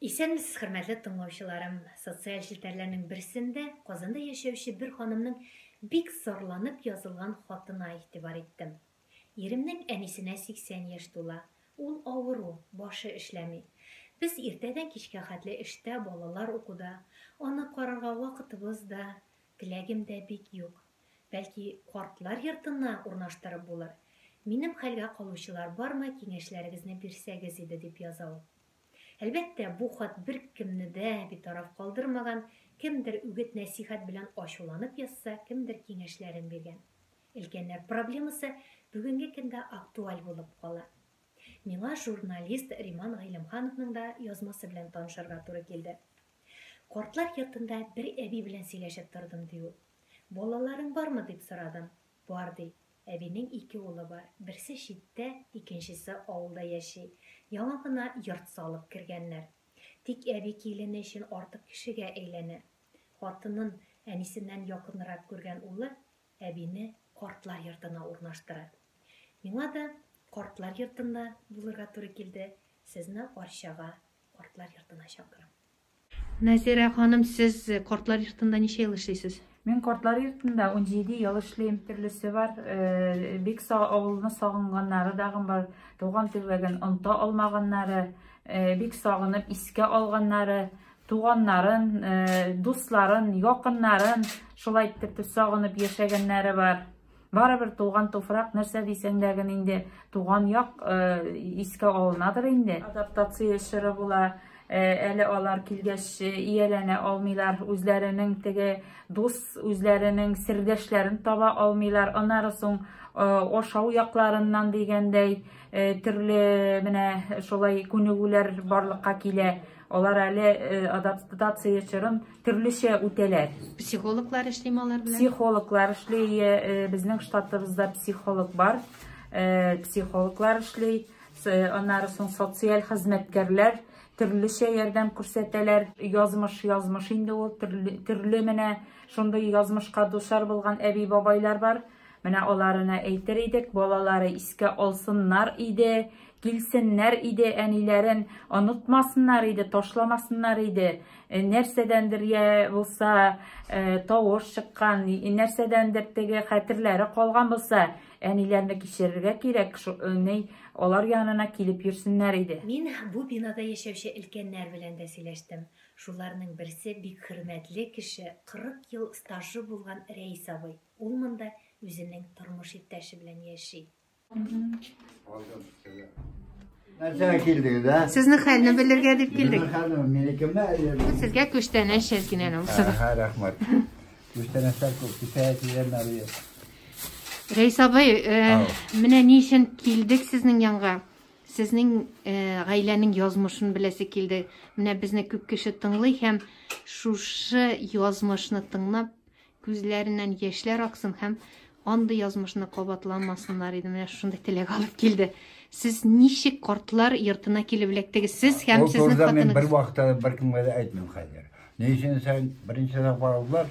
Исәнмесез, хөрмәтле тыңлаучыларым! Социаль челтәрләрнең берсендә Казанда яшәүче бер ханымның бик зарланып язылган хатына игътибар иттем. Иремнең әнисенә 80 яшь тула. Ул авыру, башы эшләми. Без иртәдән кичкә хәтле эштә, балалар укуда. Аны карарга вакытыбыз да, теләгем дә бик юк. Бәлки, картлар йортына урнаштырып булыр? Минем хәлгә калучылар бармы, киңәшләрегезне бирсәгез иде, дип яза ул. Әлбәттә, бу хат беркемне дә битараф калдырмаган, кемдер үгет-нәсыйхәт белән ачуланып язса, кемдер киңәшләрен биргән. Өлкәннәр проблемасы бүгенге көндә актуаль булып кала. Миңа журналист Риман Гыйлемхановның да язмасы белән танышырга туры килде. Картлар йортында бер әби белән сөйләшеп тордым, ди ул. Балаларың бармы, дип сорадым. Бар, ди. Әбинең ике улы бар, берсе читтә, икенчесе авылда яши. Яңа гына йорт салып кергәннәр. Тик әби килене өчен артык кешегә әйләнә. Хатынын әнисеннән якынрак күргән улы әбине картлар йортына урнаштыра. Миңа да картлар йортында булырга туры килде, сезне Арчага картлар йортына чакырам. Нәзирә ханым, сез картлар йортында ничә ел эшлисез? Мин картлар йортында 17 ел эшлим, төрлесе бар. Бик авылны сагынганнары дагын бар, туган төбәген оныта алмаганнары, бик сагынып искә алганнары, туганнарын, дусларын, якыннарын шулай итеп сагынып яшәгәннәре бар. Барыбер туган туфрак, нәрсә дисәң дә генә инде туган як искә алынадыр инде. Адаптация чоры була, әле алар килгәч ияләнә алмыйлар, үзләренең теге дус, үзләренең сердәшләрен таба алмыйлар. Аннары соң ашау якларыннан дигәндәй, төрле менә шулай күнегүләр барлыкка килә. Алар әле адаптация чорын төрлечә үтәләр. Психологлар эшлиме алар белән? Психологлар эшли, безнең штатыбызда психолог бар. Психологлар эшли, аннары соң социаль хезмәткәрләр төрлечә ярдәм күрсәтәләр. Язмыш, язмыш инде ул, төрле менә шундый язмышка дучар булган әби-бабайлар бар. Менә аларына әйтер идек, балалары искә алсыннар иде, килсеннәр иде, әниләрен онытмасыннар иде, ташламасыннар иде. Нәрсәдәндер я булса тавыш чыккан, нәрсәдәндер теге хәтерләре калган булса, әниләрне кичерергә кирәк, алар янына килеп йөрсеннәр иде. Мин бу бинада яшәүче өлкәннәр белән дә сөйләштем. Шуларның берсе бик хөрмәтле кеше, 40 ел стажы булган Рәис абый. Ул монда үзенең тормыш иптәше белән яши. Нәрсәгә килдегез, ә? Сезнең хәлне белергә дип килдек. Минем хәлем, минекеме әллә? Сезгә күчтәнәч әзгенә булса да. Ага, рәхмәт. Күчтәнәчләр күп, кичә әтиләрне арый. Рәис абый, менә ни өчен килдек сезнең янга? Сезнең гаиләнең язмышын беләсе килде. Менә безне күп кеше тыңлый һәм шушы язмышны тыңлап, күзләреннән яшьләр аксын һәм андый язмышны кабатламасыннар иде. Менә шушындый теләк алып килде. Сез ничек картлар йортына килеп эләктегез? Сез һәм Ул сезнең турыда мин бер хатыныгыз. вакытта да беркемгә дә әйтмим хәзер. Ни өчен дисәң, беренче тапкыр алдылар.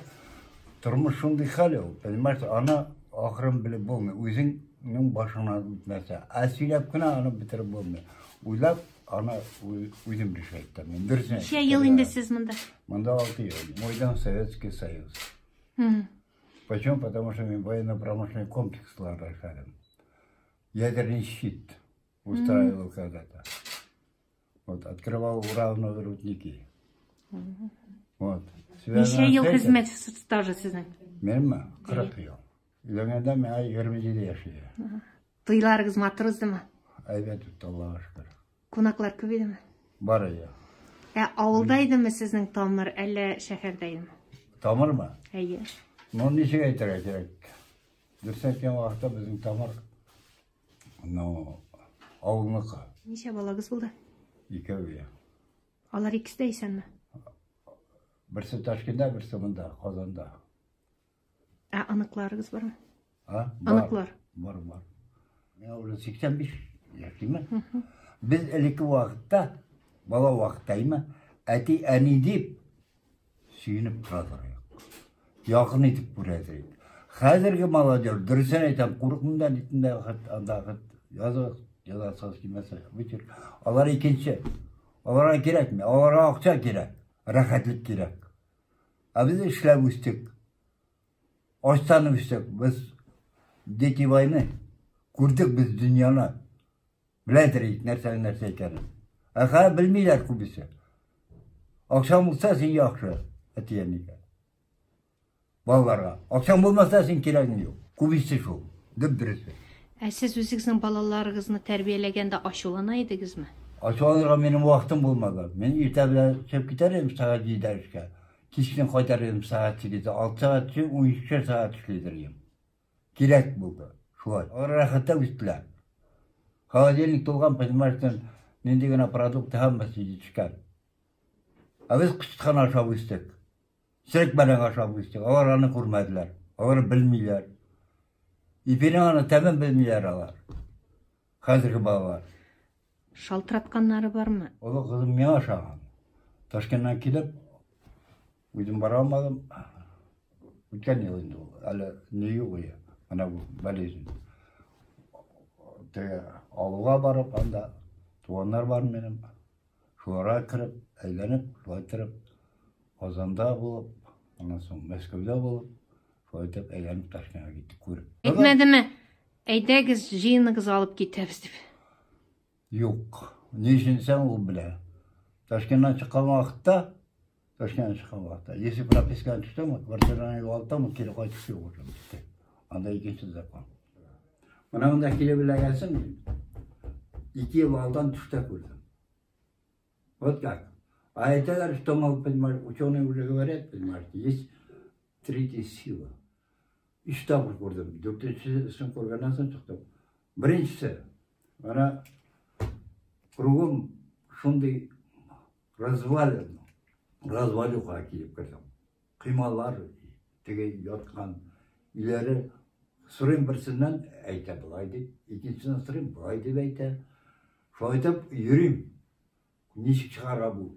Тормыш шундый хәл ул, понимаешь, аны ахырын белеп булмый. Үзеңнең башыңнан үтмәсә. Ә сөйләп кенә аны бетереп булмый. Уйлап, аны үзем решать итәм. Мин дөресен Ничә ел инде сез монда? Монда 6 ел. Мой дом Советский Союз. Почему? Потому что мин военно-промышленный комплексларда эшләдем. Ядерный щит устраивал когда-то. Вот, открывал урановые рудники. Вот. Ничә ел хезмәт стажы сезнең? Минемме? 40 ел. Өйләнгәндә миңа 27 яшь иде. Туйларыгыз матур уздымы? Әйбәт үтте, Аллага шөкер. Кунаклар күп идеме? Бар иде. Ә авылда идеме сезнең тамыр, әллә шәһәрдә идеме? Тамырмы? Әйе. Ну, ничек әйтергә кирәк? Дөрес әйткән вакытта безнең тамыр, ну, авылныкы. Ничә балагыз булды? Икәү. Алар икесе дә исәнме? Берсе Ташкентта, берсе монда, Казанда. Ә оныкларыгыз бармы? А? Оныклар. Бар, бар. Миңа уже 85 яшь, димме? Без элекке вакытта, бала вакытта, димме, әти, әни дип сөенеп торадыр. Якын итеп күрәдер. Хәзерге молодежь, дөресен әйтәм, курыкмын да, нитмим дә, хәт, анда хәт языгыз, язасыгыз килмәсә, вычерк. Алар икенче. Аларга кирәкми, аларга акча кирәк, рәхәтлек кирәк. Ә без эшләп үстек. Ачтан үстек. Без дети войны. Күрдек без дөньяны. Беләдер ит нәрсәнең нәрсә икәнен. Ә хәзер белмиләр күбесе. Акчаң булса, син яхшы, әти-әнигә. Балаларга. Акчаң булмаса, син кирәгең юк. Күбесе шул. Дөп дөресе. Ә сез үзегезнең балаларыгызны тәрбияләгәндә ачулана идегезме? Ачуланырга минем вакытым булмады. Мин иртә белән чыгып китәр идем сәгать 7-дә эшкә. Кичкә кайтар идем сәгать 8-дә. 6 сәгать, 13 сәгать эшлидер идем. Кирәк булды. Шулай. Алар рәхәттә үстеләр. Холодильник тулган, понимаешь, нинди генә продукты һәммәсе җитешкән. Ә без кычыткан ашап үстек. Черек бәрәңге ашап үстек. Алар аны күрмәделәр. Алар белмиләр. Ипинең аны тәмен белмиләр алар. Хәзерге балалар. Шалтыратканнары бармы? Олы кызым миңа ошаган. Ташкенттан килеп, үзем бара алмадым. Үткән ел инде ул. Әле ни юк ие. Менә бу болезнь. Теге авылга барып, анда туганнар бар минем. Шуларга кереп, әйләнеп, шулай итеп, Казанда булып, аннан соң Мәскәүдә булып, шулай итеп әйләнеп Ташкентка киттек күреп. Әйтмәдеме? Әйдәгез, җыеныгыз алып китәбез дип. Юк. Ни өчен дисәң, ул белә. Ташкенттан чыккан вакытта, Ташкенттан чыккан вакытта, если прописканы төшсәң, квартираны югалтам, кире кайтып юк уже бетте. Анда икенче закон. Менә монда килеп эләгәсең, 2 ел алдан төштә күрдем. Вот как. А әйтәләр, что, мол, понимаешь, ученые уже говорят, понимаешь, есть третья сила. Өч тапкыр күрдем. Дүртенчесен күргәннән соң чыктым. Беренчесе, менә кругом шундый развалин, развалюха килеп кердем. Коймалар теге яткан өйләре сорыйм берсеннән, әйтә болай дип, икенчесеннән сорыйм, болай дип әйтә. Шулай итеп йөрим. Ничек чыгара бу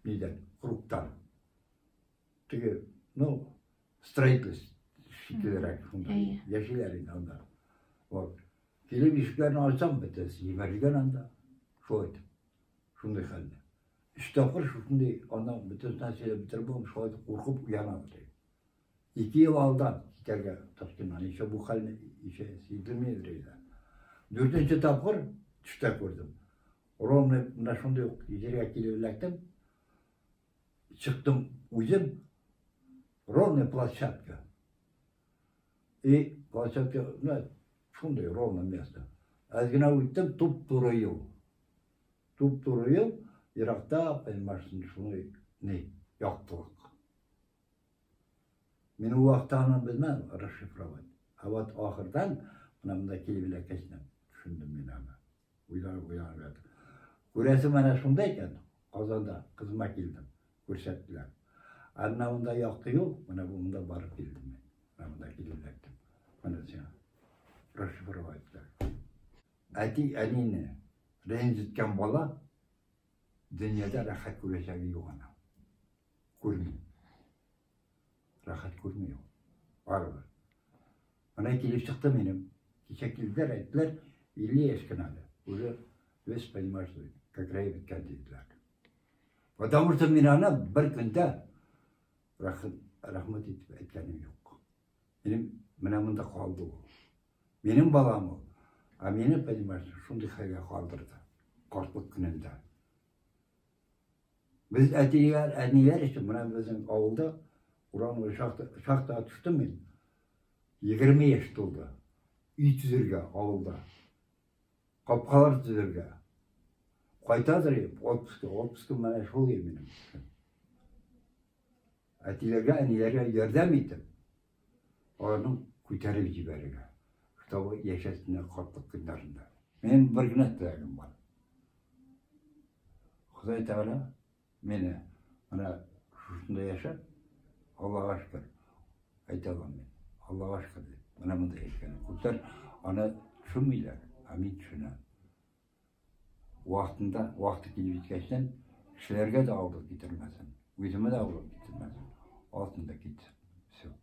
нидән, кругтан. Теге, ну, строительство шикеллерәк шунда. Яшиләр инде анда. Вот. Килеп ишекләрне ачсам, бөтенесе җимерелгән анда. Шулай итеп. Шундый хәлдә. Өч тапкыр шушындый аннан бөтенесен сөйләп бетереп булмый, шулай итеп куркып уянам. 2 ел алдан китәргә Ташкенттан. Еще бу хәлне еще сизелмидер иде. Дүртенче тапкыр төштә күрдем. Ровно менә шундый ук җиргә килеп эләктем. Чыктым үзем. Ровная площадка. И площадка, ну, шундый ровно место. Әз генә үттем, туп-туры юл. Туп-туры юл, еракта, понимаешь, шундый ни, яктылык. Мин ул вакытта аны белмәдем расшифровать. А вот ахырдан, менә монда килеп эләккәч, төшендем мин аны. Уйланып, уйланып яттым. Күрәсең, менә шунда икән, Казанда кызыма килдем, күрсәттеләр. Ә менә монда якты юл, менә бу монда барып килдем мин. Менә монда килеп эләктем. Менә сиңа расшифровать. Әти әнине рәнҗеткән бала дөньяда рәхәт күрәчәге юк аның. Күрми. Рәхәт күрми ул. Барыбер. Менә килеп чыкты минем. Кичә килделәр, әйттеләр, 50 яшь кенә әле. Уже весь понимаешь, как рәй беткән диделәр. Потому что мин аны бер көндә рәхмәт итеп әйткәнем юк. Минем менә монда калды ул. Минем балам ул. А мине, понимаешь, шундый хәлгә калдырды. Картлык көнендә. Без әтиләр, әниләр өчен менә безнең авылда урам шахтага төштем мин. 20 яшь тулды. Өй төзергә авылда. Капкалар төзергә. Кайтадыр идем, отпуска, отпуска менә шул иде минем. Әтиләргә, әниләргә ярдәм итеп, аларның күтәреп җибәрергә, чтобы яшәсеннәр картлык көннәрендә. Минем бер генә теләгем бар. Ходай Тәгалә мине менә шушында яшәп, Аллага шөкер, әйтә алам мин. Аллага шөкер дип. Менә монда яшәгән. Күпләр аны төшенмиләр, ә мин төшенәм. Вакытында, вакыты килеп җиткәчтән, кешеләргә дә авырлык китермәсен, үземә дә авырлык китермәсен. Алтын да китсен. Все.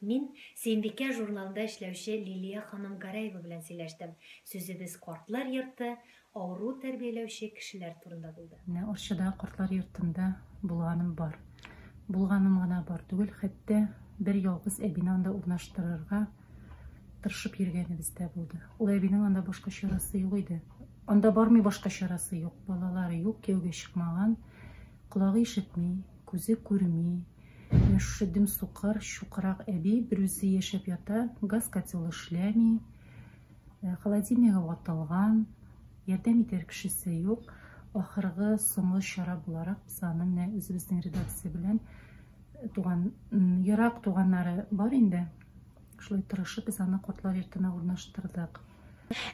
Мин Сөембикә журналында эшләүче Лилия ханым Гарәева белән сөйләштем. Сүзебез картлар йорты, авыру тәрбияләүче кешеләр турында булды. Менә Арчада картлар йортында булганым бар. Булганым гына бар түгел, хәтта бер ялгыз әбине анда урнаштырырга тырышып йөргәнебез дә булды. Ул әбинең анда башка чарасы юк иде. Анда бармый башка чарасы юк. Балалары юк, кияүгә чыкмаган. Колагы ишетми, күзе күрми. Менә шушы дөм сукыр, чукрак әби берүзе яшәп ята, газ котелы эшләми, холодильнигы ватылган, ярдәм итәр кешесе юк. Ахыргы соңгы чара буларак без аны менә үзебезнең редакция белән туган, ерак туганнары бар инде. Шулай тырышып без аны картлар йортына урнаштырдык.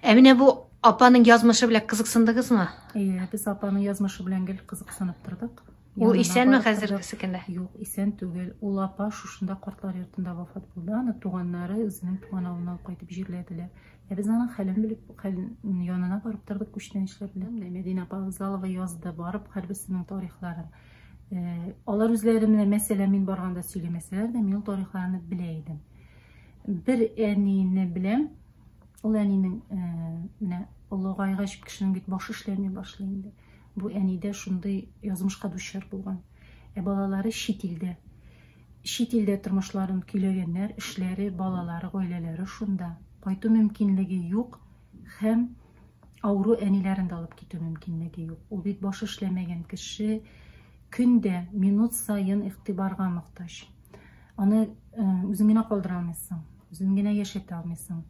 Ә менә бу апаның язмышы белән кызыксындыгызмы? Әйе, без апаның язмышы белән гел кызыксынып тордык. Ул Янына исәнме барып хәзерге тордык. көндә? Юк, исән түгел. Ул апа шушында картлар йортында вафат булды. Аны туганнары үзенең туган авылына алып кайтып җирләделәр. Ә без аның хәлен белеп, хәлен янына барып тордык күчтәнәчләр белән. Менә Мәдинә апа Авзалова язды, барып һәрберсенең тарихларын. Алар үзләре менә, мәсәлән, мин барганда сөйләмәсәләр дә, мин ул тарихларны белә идем. Бер әнине беләм. Ул әнинең менә олыгайгач кешенең бит башы эшләми башлый инде. Бу әни дә шундый язмышка дучар булган. Ә балалары чит илдә. Чит илдә тормышларын көйләгәннәр, эшләре, балалары, гаиләләре шунда. Кайту мөмкинлеге юк һәм авыру әниләрен дә алып китү мөмкинлеге юк. Ул бит башы эшләмәгән кеше көн дә, минут саен игътибарга мохтаҗ. Аны үзең генә калдыра алмыйсың, үзең генә яшәтә алмыйсың.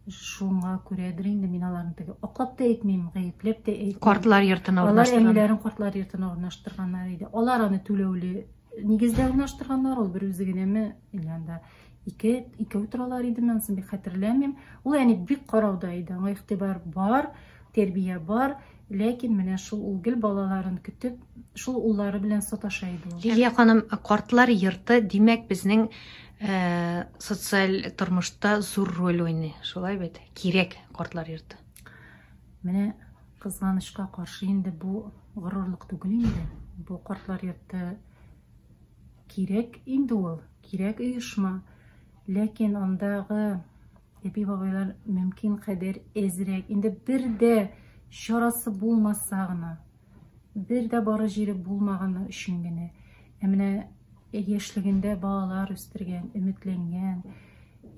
Шуңа күрәдер инде мин аларны теге аклап та әйтмим, гаепләп тә әйтмим. Картлар йортына Алар урнаштырган. әниләрен картлар йортына урнаштырганнар иде. Алар аны түләүле нигездә урнаштырганнар, ул бер үзе генәме, или анда икәү торалар иде, мин анысын бик хәтерләмим. Ул әни бик карауда иде, аңа игътибар бар, тәрбия бар, ләкин менә шул ул гел балаларын көтеп, шул уллары белән саташа иде ул. Лилия ханым, картлар йорты, димәк, безнең социаль тормышта зур роль уйный. Шулай бит? Кирәк картлар йорты. Менә кызганычка каршы инде бу горурлык түгел инде. Бу картлар йорты кирәк инде ул, кирәк оешма. Ләкин андагы әби-бабайлар мөмкин кадәр әзрәк. Инде бер дә чарасы булмаса гына, бер дә бары җире булмаганы өчен генә. Ә менә яшьлегендә балалар үстергән, өметләнгән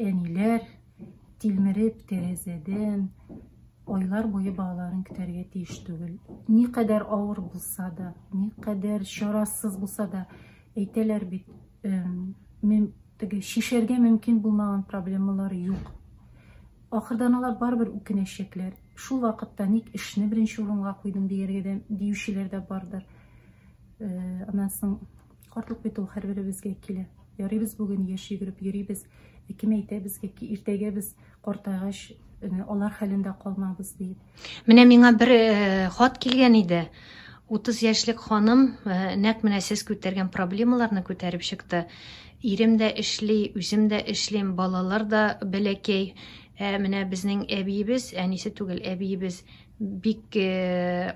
әниләр тилмереп тәрәзәдән айлар буе балаларын көтәргә тиеш түгел. Никадәр авыр булса да, никадәр чарасыз булса да, әйтәләр бит, теге шишәргә мөмкин булмаган проблемалар юк. Ахырдан алар барыбер үкенәчәкләр. Шул вакытта ник эшне беренче урынга куйдым дияргә дә, диючеләр дә бардыр. Аннан соң картлык бит ул һәрберебезгә килә. Ярый без бүген яшь йөгереп йөрибез. Кем әйтә безгә ки, иртәгә без картайгач, алар хәлендә калмабыз дип. Менә миңа бер хат килгән иде. 30 яшьлек ханым нәкъ менә сез күтәргән проблемаларны күтәреп чыкты. Ирем дә эшли, үзем дә эшлим, балалар да бәләкәй. Менә безнең әбиебез, әнисе түгел, әбиебез бик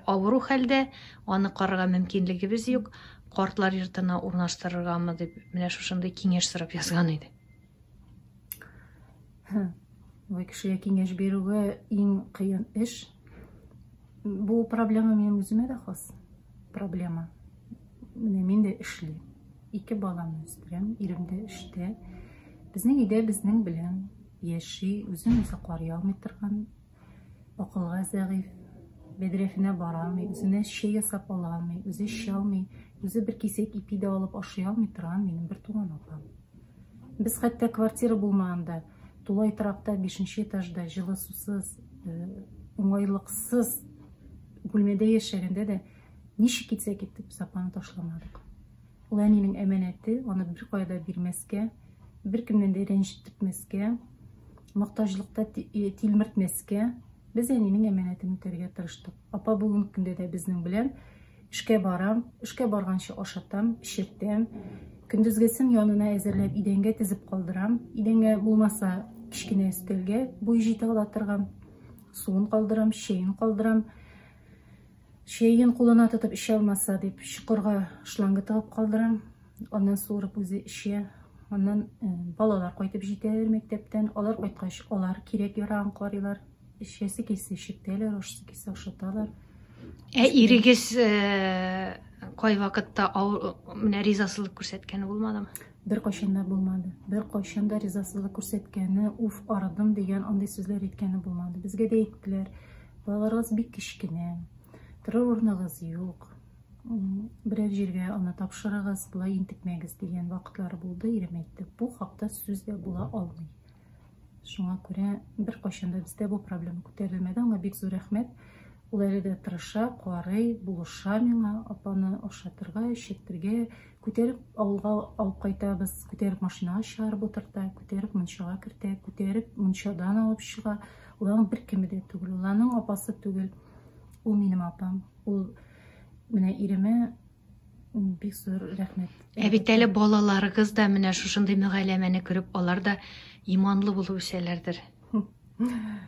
авыру хәлдә, аны карарга мөмкинлегебез юк. Картлар йортына урнаштырыргамы дип, менә шушындый киңәш сорап язган иде. Бу кешегә киңәш бирүгә иң кыен эш. Бу проблема минем үземә дә хас проблема. Менә мин дә эшлим. Ике баламны үстерәм, ирем дә эштә. Безнең өйдә безнең белән яши, үзен үзе карый алмый торган, акылга зәгыйфь, бәдрәфенә бара алмый, үзенә чәй ясап ала алмый, үзе эчә алмый, үзе бер кисәк ипи дә алып ашый алмый торган минем бер туган апам. Без хәтта квартира булмаганда, тулай торакта 5 этажда җылы сусыз, уңайлыксыз бүлмәдә яшәгәндә дә ничек китсә китте, без апаны ташламадык. Ул әнинең әманәте, аны бер кая да бирмәскә, бер кемнән дә рәнҗетмәскә, мохтаҗлыкта тилмертмәскә. Без әнинең әманәтен үтәргә тырыштык. Апа бүгенге көндә дә безнең белән эшкә барам, эшкә барганчы ашатам, эчертәм. Көндезгесен янына әзерләп идәнгә тезеп калдырам. Идәнгә булмаса кечкенә өстәлгә буй җитә ала торган суын калдырам, чәен калдырам. Чәен кулына тотып эчә алмаса дип чокырга шланга тыгып калдырам. Аннан суырып үзе эчә. Аннан балалар кайтып җитәләр мәктәптән. Алар кайткач, алар кирәк ярагын карыйлар. Эчәсе килсә эчертәләр, ашыйсы килсә ашаталар. Ә ирегез кайвакытта менә ризасызлык күрсәткәне булмадымы? Беркайчан да булмады. Беркайчан да ризасызлык күрсәткәне, уф, арыдым дигән андый сүзләр әйткәне булмады. Безгә дә әйттеләр, балаларыгыз бик кечкенә, торыр урыныгыз юк, берәр җиргә аны тапшырыгыз, болай интекмәгез дигән вакытлары булды. Ирем әйтте, бу хакта сүз дә була алмый. Шуңа күрә беркайчан да бездә бу проблема күтәрелмәде. Аңа бик зур рәхмәт. Ул әле дә тырыша, карый, булыша миңа апаны ашатырга, эчертергә, күтәреп авылга алып кайтабыз, күтәреп машинага чыгарып утырта, күтәреп мунчага кертә, күтәреп мунчадан алып чыга. Ул аның беркеме дә түгел, ул аның апасы түгел. Ул минем апам. Ул менә иремә бик зур рәхмәт. Ә бит әле балаларыгыз да менә шушындый мөгаләмәне күреп, алар да иманлы булып үсәләрдер.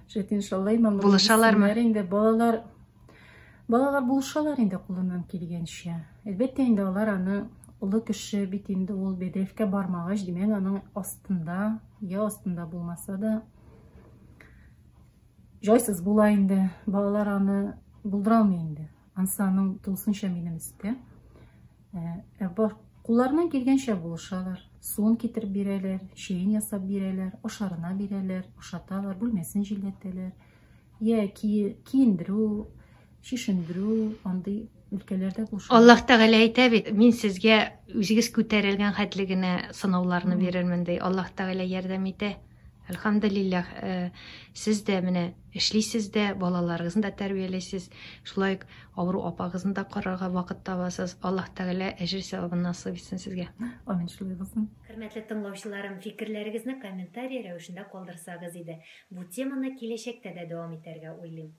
Шәт, иншалла, иманлы Булышалармы? Инде балалар балалар булышалар инде кулыннан килгәнчә. Әлбәттә инде алар аны олы кеше бит инде ул бәдрәфкә бармагач, димәк, аның астында, я астында булмаса да җайсыз була инде. Балалар аны булдыра алмый инде. Ансы аның тулысынча минем өстә. Ә кулларыннан килгәнчә булышалар. Суын китереп бирәләр, чәен ясап бирәләр, ашарына бирәләр, ашаталар, бүлмәсен җилләтәләр. Я киендерү, чишендерү, андый өлкәләрдә булышалар. Аллаһ Тәгалә әйтә бит, мин сезгә үзегез күтәрелгән хәтле генә сынауларны бирермен ди. Аллаһ Тәгалә ярдәм итә. Әлхәмдүлилләһ, сез дә менә эшлисез дә, балаларыгызны да тәрбиялисез, шулай ук авыру апагызны да карарга вакыт табасыз. Аллаһ Тәгалә әҗер сәвабын насыйп итсен сезгә. Амин, шулай булсын. Хөрмәтле тыңлаучыларым, фикерләрегезне комментарий рәвешендә калдырсагыз иде. Бу теманы киләчәктә дә дәвам итәргә уйлыйм.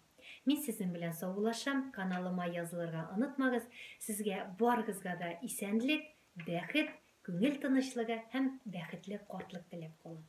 Мин сезнең белән саубуллашам, каналыма язылырга онытмагыз. Сезгә барыгызга да исәнлек, бәхет, күңел тынычлыгы һәм бәхетле картлык теләп калам.